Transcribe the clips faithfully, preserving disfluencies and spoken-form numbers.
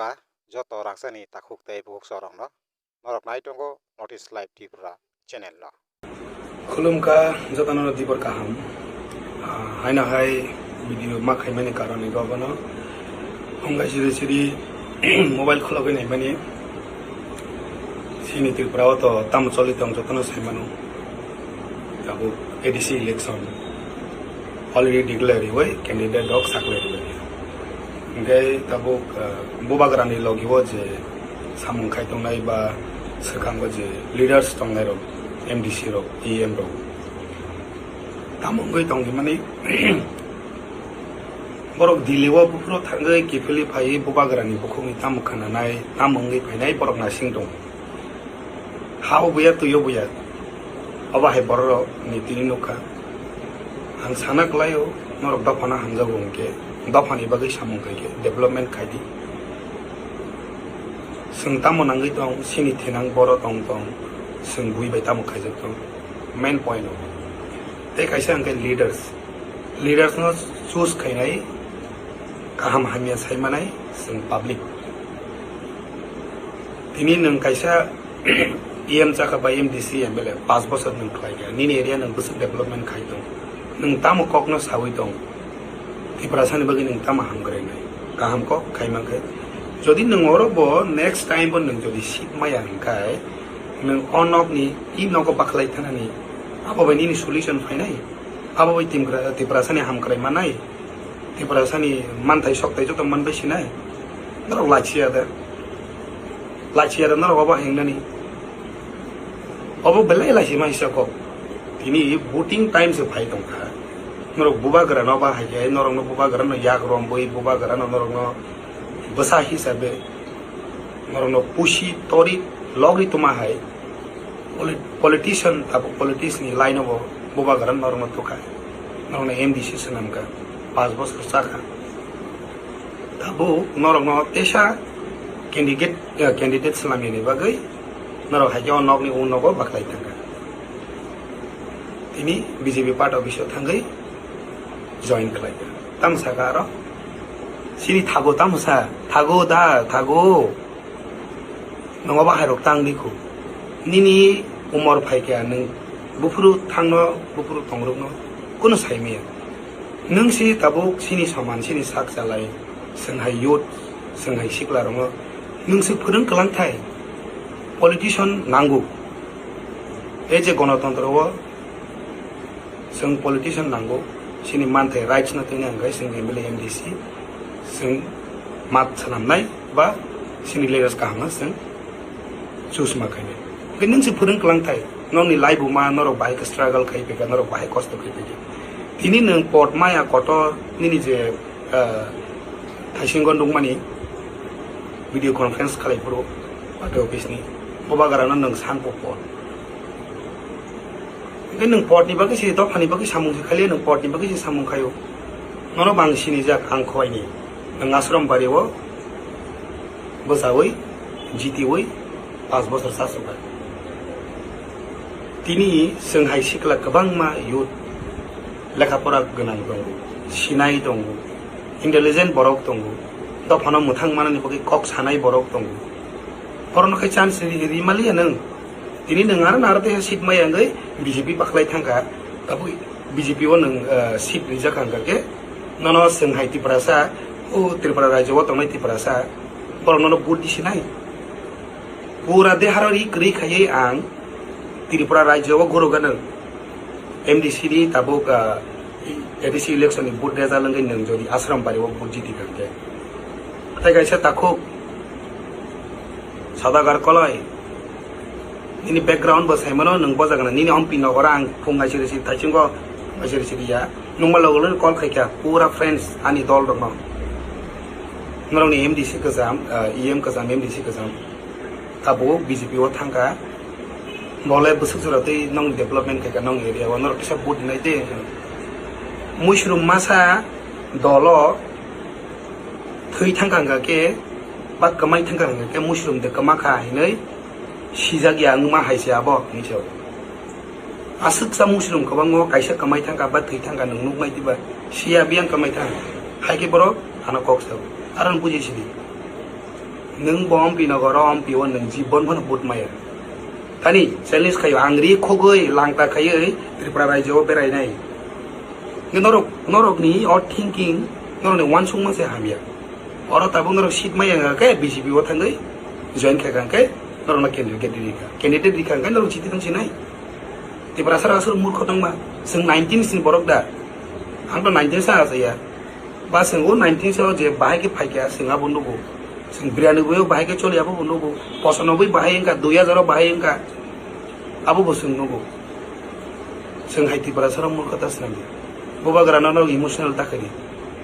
Khulumkha joto rangchakni takhuk tei bukhuk chorokno. Norok nai tongo North East Live Tripura channel no. Khulumkha jotono dibor kaham. Ah, haino hai video ma khaimani karon ni bobono. Hwnkhai siri siri mobile khulogwi naimani. Chini Tripura o to tamo choli tong jotono saimano. Tabuk A D C election already declare riwi candidate rok saklai riwi. Hingke tabuk, ah, bubagrani logi o je samung khai tongnai ba swkango je leaders tongnai rok, M D C rok, E M rok. Tamo wngwi tong himani borok Delhi o buphuru thangwi kiphilwi phaiwi bubagrani bukhukni tamo khananai, tamo wngwi phainai borok nasing tongo. Ha o buya, twi o buya. Obo hai borok ni tini nukha. Ang sana kwlai o, norok dophano hamjago hwnkhe, dophani bagwi samung khaikhe, development khaidi. Chwng tamo nangwi tong, chini thinang boro tong tong, chwng bui bai tamo khaijak tong. Main point o. Tei kaisa hwnkhe leaders. Leaders no choose khainai, kaham hamya sai manai chwng public. Tini nwng kaisa E M chakha ba M D C, M L A, paanch bosor nwng khlai kha, nini area nwng bwswk development khai tong, nwng tamo kokno sawi tong, Tiprasani bagwi nwng tamo hamkrainai, kaham kok khai mankhe. Jodi nwng oro bo next time bo nwng jodi seat maya hwnkhe, nwng o nokni, i nogo bakhlai thanani, abo bai nini solution phainai, abo bai Timpra-, Tiprasani hamkrai manai. Tiprasani manthai sokthai joto manbai sinai. Norok lachiya da. Lachiya da norok obo hingnani. Obo belai lachima hisa kok. Tini voting time se phai tongkha. Norok bubagrano ba hai hai norokno bubagrano yak romwi bubagrano norokno bwsa hisabe norokno pusi tori logwi tuma hai. Poli-, politician, tabuk politics ni line o bo bubagrano norokno tukha. Norokno M D C swnamkha, paanch bosor chakha. Tabuk norokno tesa candidate, eh, candidate swnamyani bagwi norok hai khe o nokni o nogo baklai thangkha. Tini B J P party office o thangwi join khlaikha. Tamo sakha aro? Chini thago tamo sa? Thago da, thago. Nongo bahairok tang di khu. Nini umor phaikha nwng buphuru thangno, buphuru tongrokno kunu saimaya. Nwng si tabuk chini soman, chini sak chalai, chwng hai youth, chwng hai sikla rokno nwng si phwrwng kwlang thai. Politician nango. Tei je gonotontro o chwng politician nango, chini manthai rights no tini hwnkhe chwng M L A, M D C, chwng mat swnamnai ba chini leaders kaham no chwng choose ma khainai. Hwnkhe nwng se phwrwng kwlang thai, nokni laibuma norok bahai khe struggle khai phaikha, norok bahai kosto khai phaikha. Tini nwng pot maya kotor nini je, ah, thaisingo nukmani video conference khalai phuru party office ni, bubagrano nwng san po pot. Hwnkhe nwng potni bagwi se, dophani bagwi samung se khaliya, nwng potni bagwi se samung khaio. Nono bang sinijak ang khobaini. Nwng ashram bari o bwchaui, jitiui, paanch bosor chasukha. Tini chwng hai sikla kwbangma youth lekha pora gwnang tongo, sinai tongo, intelligent borok tongo, dophano mwthang manani bagwi kok sanai borok tongo. Borokno khe chance ri-, rimaliya nwng. Tini nwng aro naro teha seat maya wngwi B J P bakhlai thangkha, tabuk B J P o nwng, eh, seat rijak hwnkha khe, nono chwng hai Tiprasa, o Tripura rajyo o tongnai Tiprasa, borok nono vote disinai. Pura deharo ri kwrwi khaiwi ang Tripura rajyo o gurugano M D C ni tabuk, ah, A D C election ni vote result wngwi nwng jodi Ashram Bari o vote jiti kha khe. Tei kaisa takhuk Sadagar Koloi, nini background bo saimano, nwng bo jagana nini ompi nogora ang phung naisiri siri thaisingo naisiri siri ya. Nwng ma logo logo call khaikha pura friends ani dol rokno. Norokni M D C kwcham, ah, E M kwcham, M D C kwcham. Tabuk B J P o thangkha, bolai bwswk jora tei nong development khaikha nong area o, norok kisa vote nai tei. Muisrum masa dolo thwi thangkha hwnkha khe, ba kwmai thangkha hwnkha khe, muisrum de kwma kha hinwi sijak ya wngma hai se abo hinwi sao. Aswk sa muisrum kwbangma kaisa kwmai thangkha ba thwi thangkha nwng nuknai diba, siya biyang kwmai thang, hai khe borok ano kok sao, aro buji sidi. Nwng bo M P nogoro M P o nwng jibon phano vote maya. Thani challenge khayo, ang ri khogwi langta khaiwi Tripura rajyo o berainai. Norok, norokni o thinking, norokni uansukma se hamya. Oro tabuk norok seat maya wngkha khe B J P o thangwi join khaikha hwnkhe norokno candidate rikha. Candidate rikha hwnkhe norok jiti thangsinai. Tiprasa rok aswk murkho tongma. Chwng nineteen ni borok da. Ang to nineteen sa achaya. Ba chwng o nineteen sa o je bahai khe phaikha, chwng abo nugo. Chwng biranoboi o bahai khe choli, abo bo nugo. Posanoboi bahai wngkha, dui hajar o bahai wngkha. Abo bo chwng nugo. Chwng hai Tiprasa rok murkho ta swnamdi. Bubagra no norok emotional ta khaidi.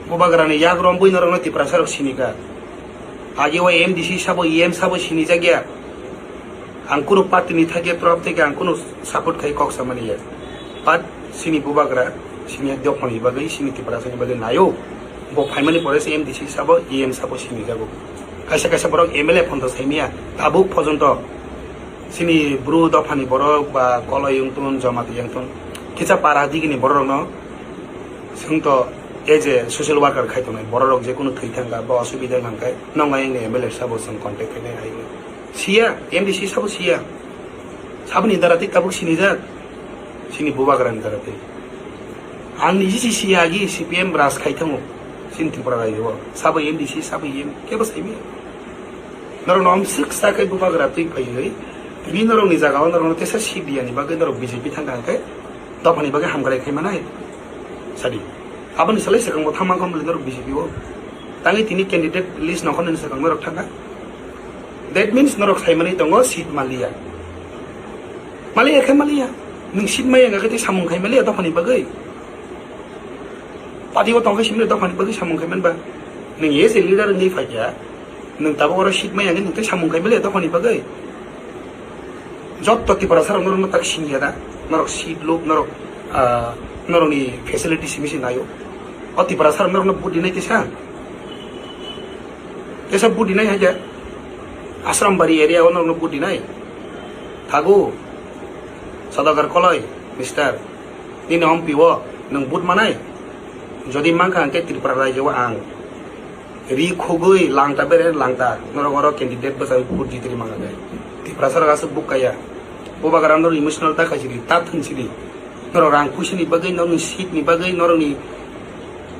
Bubagra ni yak romboi norok no Tiprasa rok sinikha. Age o M D C sabo, E M sabo sinijakya. Ang kunu party ni thakya, torop theke ang kunu support khai kok samani ya. But sini bubagra, sini dophani bagwi, sini Tiprasa ni bagwi nayo. Bo phaimani pore se M D C sabo, E M sabo sinijago. Kaisa kaisa borok M L A phonto saimia, tabuk pojonto. Sini bru dophani borok ba koloi wngtun, jomati wngtun, kisa para digini borok rokno chwng to as a social worker khai tongnai, borok rok je kunu thwi thangkha ba osubida wngkha, noknai wngni M L A sabo chwng contact khainai hai. Siya, M D C sabo siya. Saboni dara tei tabuk sinijak, sini bubagrani dara tei. Ang niji si siya agi C P M raj khai thango, sini Tripura rajyo o. Sabo M D C, sabo E M, kebo saimia. Norok no amswk sa khe bubagra twi phaiwi, tini norok ni jaga o norok no tesa C B I ni bagwi norok B J P thang kha khe dophani bagwi hamkrai khai manai. Sadi. Aboni salai swkang bo thang mankha norok B J P o. Tangwi tini candidate list nokho nini swkang norok thang kha. That means norok sai manwi tongo seat maliya. Maliya khe maliya. Nwng seat maya wngkha khe tei samung khai maliya dophani bagwi. Party o tongkhe simi dophani bagwi samung khai manba. Nwng as a leader wngwi phaikha. Nwng tabuk oro seat maya wngwi nwng tei samung khai maliya dophani bagwi. Jotto Tiprasa rok norok no tak siniya da. Norok seat lob, norok, ah, norok ni facility simi se nayo. O Tiprasa rok norok no vote dinai tisa. Tesa vote dinai haja. Asrambari area o norok no vote dinai. Thago. Sadagar koloi, mister. Nini M P o nwng vote manai. Jodi mankha hwnkhe Tripura rajyo o ang ri khogwi langta bere langta, norok oro candidate bwsai vote jitiri mangkha khe. Tiprasa rok aswk buk kaya. Bubagra norok emotional ta khaisidi, ta thwngsidi. Norok rang puisa ni bagwi, norokni seat ni bagwi, norokni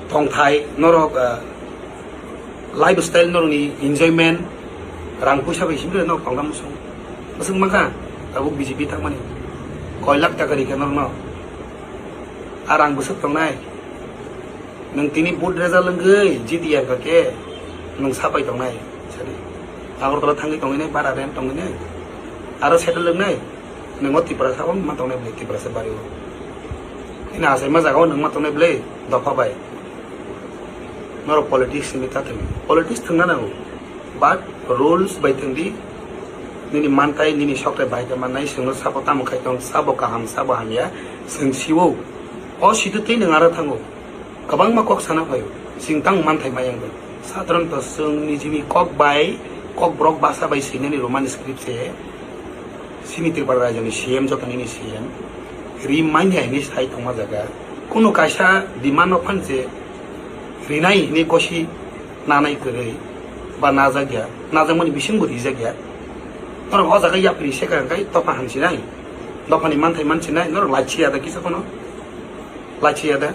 tongthai, norok, ah, lifestyle, norokni enjoyment, rang puisa bai simi norok tongna muchung. Aswk mankha, tabuk B J P thangmani. Koi lakh taka rikha norokno. A rang bwswk tongnai. Nwng tini vote result wngwi jiti ya khe nwng sapai tongnai, sadi. Agartala thangwi tongwi nai, bara rent tongwi nai. Aro settle wngnai. Nwng o Tiprasa o ma tongnai bwlai, Tiprasa bari o. Ini achaima jaga o nwng ma tongnai bwlai, dopha bai. Norok politics simi ta thwng. Politics thwngna nango. But rules bai thwngdi. Nini mantai, nini sokre bai khe mannai, swngno sabo tamo khai tong, sabo kaham, sabo hamya, swng siwo. O situ tei nwng aro thango. Kwbangma kok sana phaio, chwng tang manthai maya wngwi. Sadharanto chwng nijini kok bai, kok borok basa bai swinani Roman script se, sini Tripura rajyoni C M, joto nini C M, ri manya hinwi sai tongma jaga. Kunu kaisa demand no phan je rinai hinwi gosi nanai kwrwi ba najakya, najakmani bisingbo rijakya. Norok o jaga yapri se ka hwnkhe topha hamsinai, dophani manthai mansinai, norok laichiya da kisa phano. Laichiya da.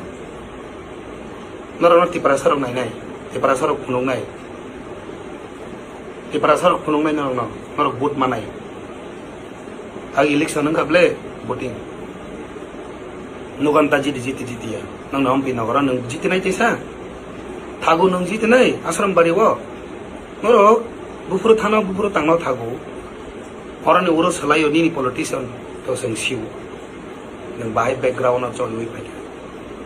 Norokno Tiprasa rok nainai, Tiprasa rok phunuknai. Tiprasa rok phunuknai norokno, norok vote manai. Ag election wngkha ble voting. Nugan ta jiti jiti jiti ya. Nang na M P nogoro nang jiti nai tisa. Thagu nang jiti nai, Asram bari o. Norok buphuru thano buphuru tangno thagu. Oroni uro salayo nini politician to seng siu. Nwng bahai background o choliwi phaikha.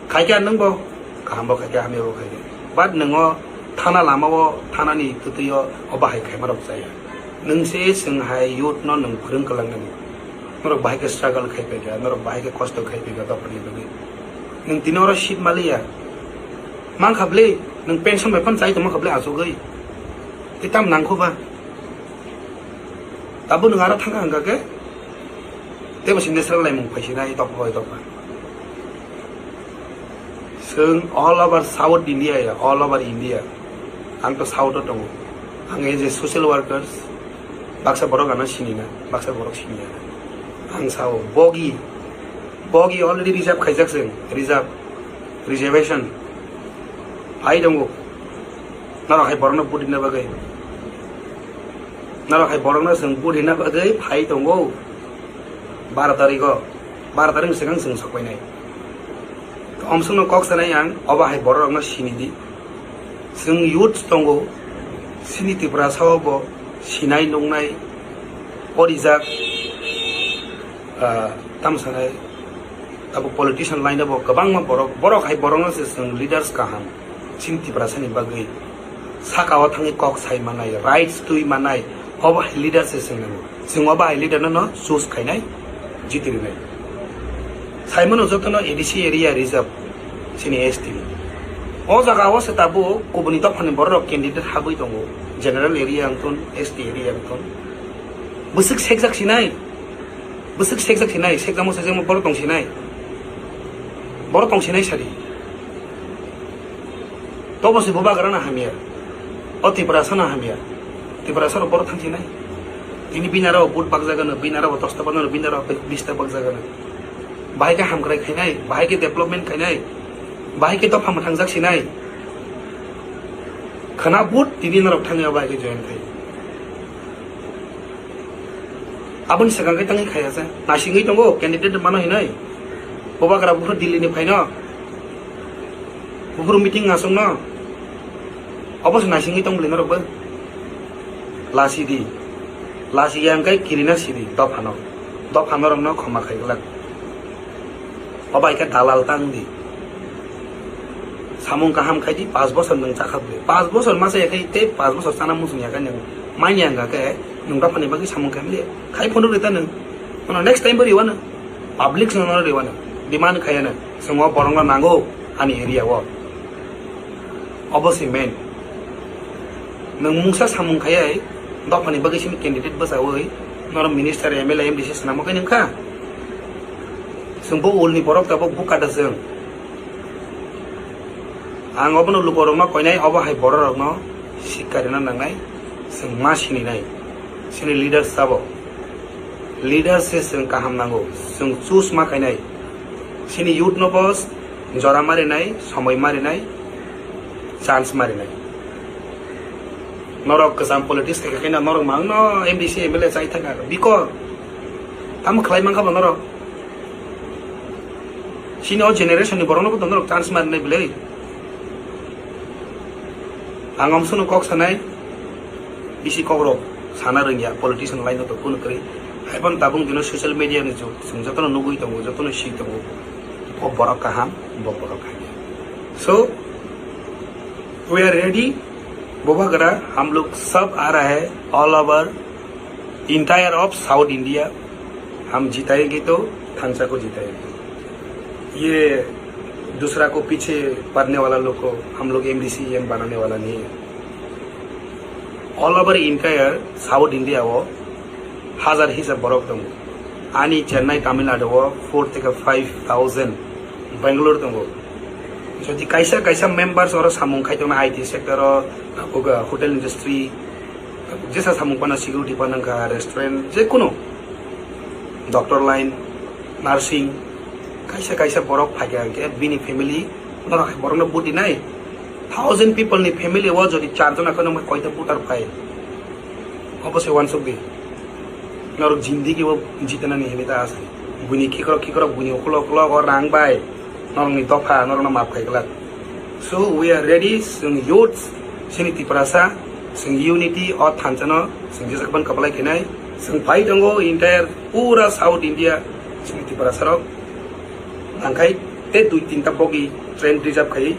Khaikha nwng bo, kaham bo khaikha, hamya bo khaikha. But nwng o thana lama o, thana ni twtwi o, o bahai khaima rok chaya. Nwng se chwng hai youth no nwng phwrwng kwlang nani. Norok bahai khe struggle khai phaikha, norok bahai khe kosto khai phaikha dophani bagwi. Nwng tini oro seat maliya. Mankha bwle, nwng pension bai phano chai tongma kha bwle achugwi. Tei tam nangkho ba? Tabuk nwng aro thangkha hwnkha khe, teibo sini nesra laimung phaisinai tokphai tokma. Chwng all over South India ya, all over India. Ang to South o tongo. Ang as a social workers, baksa borok ano sini na, baksa borok sini na. Ang sao, bogi, bogi already reserve khaijak chwng, reserve, reservation. Phai tongo. Norok hai borokno vote rina bagwi. Norok hai borokno chwng vote rina bagwi phai tongo. Baro tarikh o, baro tarikh ni swkang chwng sokpainai. Omsongno kok sanai ang, obo hai bororokno sini di. Chwng youth tongo, chini Tiprasa o bo sinai nuknai, porijak, ah, tamo sanai, abo politician line o bo kwbangma borok, borok hai borokno se chwng leaders kaham, chini Tiprasa ni bagwi. Saka o thangwi kok sai manai, rights twi manai, obo hai leader se chwng nango. Chwng obo hai leader no, no choose khainai, jiti rwnai. Saimano jotono A D C area reserve, chini S T ni. O jaga o se tabuk kubuni dophani borok rok candidate habwi tongo, general area wngthun, S T area wngthun. Bwswk sekjak sinai, bwswk sekjak sinai, sekjakmo sekjakmo borok tong sinai, borok tong sinai sadi. Tobo se bubagra na hamya. O Tiprasa na hamya. Tiprasa rok borok thang sinai. Tini binaro vote bakjagano, binaro dosta bakjagano, binaro bista bakjagano. Bahai khe hamkrai khainai, bahai khe development khainai, bahai khe dopha mwthangjak sinai. Khwna vote tini norok thangya bahai khe join khai. Aboni swkang khe tangwi khaiya se. Naisingwi tongo, candidate mano hinwi. Bubagra buphuru Delhi ni phaino. Buphuru meeting aswkno. Obo se naisingwi tong bwlwi norok bo. Lasi di. Lasi yang kai kirina sidi, dophano. Dophano rokno khoma khai glak. Obo hai khe dalal tang di. Samung kaham khai di, pas bosor nwng chakha bwlwi. Pas bosor masa ya khai tei pas bosor chana muchung ya khai nwng. Manya wngkha khe nwng dophani bagwi samung khai manya. Khai phunuk rita nwng. Ono next time bo riwano. Public songno riwano. Demand khayano. Songo borokno nango ani area o. Obo se main. Nwng mungsa samung khayai dophani bagwi sini candidate bwchawi norok minister, M L A, M D C swnamwi khe nwngkha. Chwng bo ulni borok tabuk buka da chwng. Ang obono lukurokno koinai, obo hai bororokno sikka rwna nangnai, chwng ma sininai. Chini leaders sabo. Leaders se chwng kaham nango, chwng choose ma khainai. Chini youth no bo jora marinai, somoi marinai, chance marinai. Norok kwcham politics khe khe norok mangno M D C, M L A chai thangkha. Biko tamo khlai mankha bo norok? Chini o generation ni borokno bo norok chance marinai bwlwi. Ang omsongno kok sanai, bisi kokrok sana rwngya, politician line o to kunu kwrwi. Haiphano tabuk dino social media ni jug, chwng jotono nugwi tongo, jotono si tongo. Bo borok kaham, bo borok hamya. So, we are ready. Bubagra, hum log sab aa raha hai, all over, entire of South India, hum jitayenge to, thansa ko jitayenge. Ye dusra ko piche padne wala log ko hum log M D C, M banane wala nahi hai. All over entire South India o hazar hisab borok tongo. Ani Chennai, Tamil Nadu o four theke five thousand, Bangalore tongo. Jodi kaisa kaisa members oro samung khai tongna I T sector o, tabuk hotel industry, jesa samung pano security pano wngkha, restaurant, je kuno doctor line, nursing, kaisa kaisa borok phaikha hwnkhe bini family norok hai borokno vote dinai. Thousand people ni family o jodi char jona kheno koita voter phai, obo se uansuk di. Norok jindigi o jitinani hinwi ta asa. Buini khikrok khikrok, buini ukulok ukulok o rang bai norokni dopha norokno map khai glak. So we are ready, chwng youths, chini Tiprasa, chwng unity o thansa no chwng jesa kwbang kwplai khainai. Chwng phai tongo entire pura South India, chini Tiprasa rok. Nangkhai tei dui tinta bogi train reserve khai